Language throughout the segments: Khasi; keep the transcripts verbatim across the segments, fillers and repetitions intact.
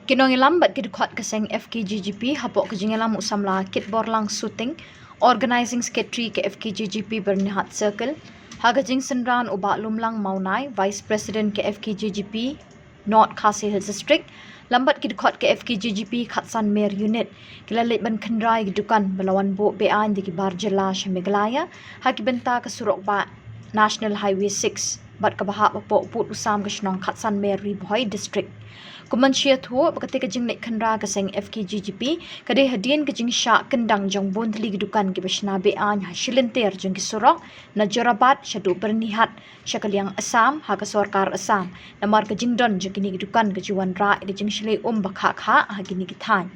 Ki nongïalam bad ki dkhot ka seng F K J G P hapoh ka jingïalam u samla Kitborlang Suting, Organizing Secretary ka F K J G P Byrnihat Circle, ha ka jingsynran u Bah Lumlang Mawnai, Vice President ka F K J G P North Khasi Hills District, lem bad ki dkhot ka F K J G P Khatsan Mer Unit, ki la leit ban khynra ïa ki dukan ba la wan buh beaiñ da ki bar jylla sha Meghalaya ha ki bynta ka surok bah National Highway six bad kaba hap hapoh pud u sam ka shnong Khatsan Mer, Ri Bhoi District. Kum ban sngewthuh ba katei ka jingleit khynra ka seng F K J G P ka dei hadien ka jingshah kyndang jong bun tylli ki dukan kiba shna beaiñ ha shilynter jong ki surok na Jorabat shaduh Byrnihat sha ka liang Assam ha ka sorkar Assam, namar ka jingdon jong kine ki dukan ka ju wanrah ïa ka jingshlei um ba khah khah ha kine ki thaiñ.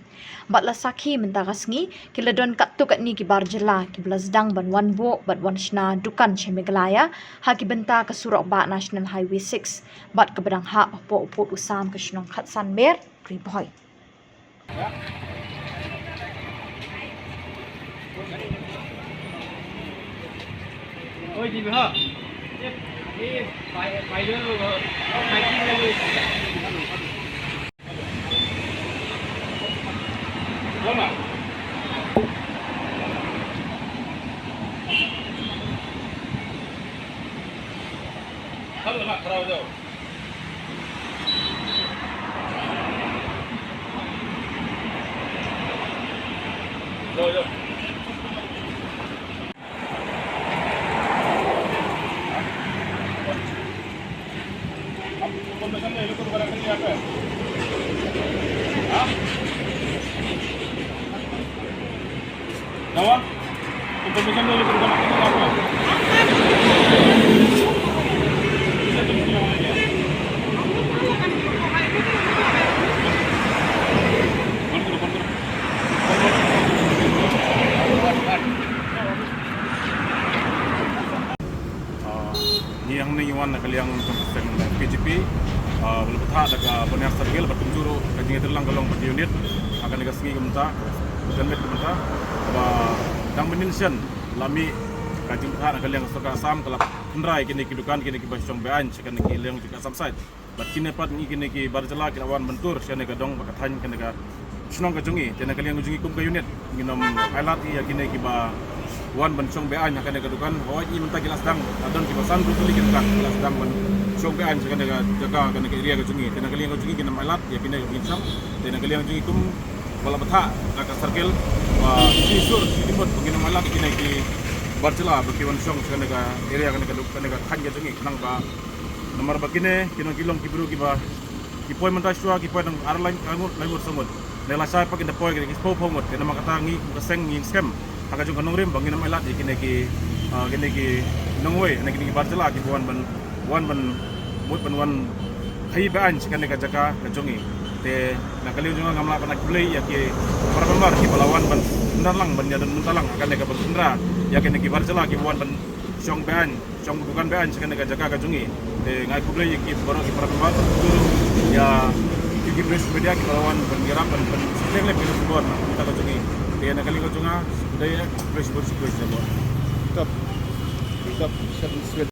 Bad la sakhi mynta ka sngi ki la don katto katne ki bar jylla kiba la sdang ban wan buh bad wan shna dukan sha Meghalaya ha ki bynta ka surok bah National Highway six bad kaba dang hap hapoh pud u sam ka shnong Khatsan Mer, Ri Bhoi. Ah, ngi hangne ngi wan na ka liang jong ka seng K J P, ah, ba la bthah da ka Byrnihat Circle, bad kumjuh ruh ka jingïatreilang ka long bad ka unit ha kane ka sngi kumta, ka janmiet kumta, ba dang mynnin shen la mih ka jingbthah na ka liang ka sorkar Assam, ka la khynra ïa kine ki dukan, kine kiba shong beaiñ sha kane ka liang jong ka Assam side. Bad kine pat ngi kine ki bar jylla ki la wan ban tur sha kane ka dong bad ka thaiñ kane ka shnong ka jong ngi. Te na ka liang ka jong ngi kum ka unit ngin ym ailad ïa kine kiba wan ban shong beaiñ ha kane ka dukan. Hooid, ngi mynta ki la sdang, la don kiba san hynriew tylli ki dukan ki la sdang ban shong beaiñ sha kane ka jaka, kane ka area ka jong ngi. Te na ka liang ka jong ngi ngin ym ailad ïa kine kiba shong. Te na ka liang ka jong ngi kum ba la bthah da ka circle ba shisha shisha ba ngin ym ailad ïa kine ki bar jylla ba ki wan shong sha kane ka area, kane ka duk-, kane ka thaiñ ka jong ngi. Khnang ba namar ba kine ki long, ki long ki briew kiba ki poi mynta shuwa, ki poi tang ar lai, lai ngut, lai ngut, saw ngut. Ne lashai pat kin da poi ki spah phew ngut. Te namar kata ngi kum ka seng ngi skhem ha ka jong ka nongrim ba ngin ym ailad ïa kine ki, ah, kine ki nongwei, ne kine ki bar jylla kiba wan ban, wan ban mut ban wan khaïi beaiñ sha kane ka jaka ka jong ngi. Te na ka liang jong nga ngam lah ban ai khublei ïa ki para member kiba la wan ban ïadon mynta lang ha kane ka ban khynra ïa kine ki bar jylla kiba wan ban shong beaiñ, shong dukan beaiñ sha kane ka jaka ka jong ngi. Te nga ai khublei ïa ki baroh ki para member, ïa ki, ki press media kiba la wan ban ïarap ban, ban sngewthuh lem ïa ki khubor na ka jong ngi. Te na ka liang ka jong nga, khublei, khublei shibun, khublei shibun. Top. Top, short and sweet.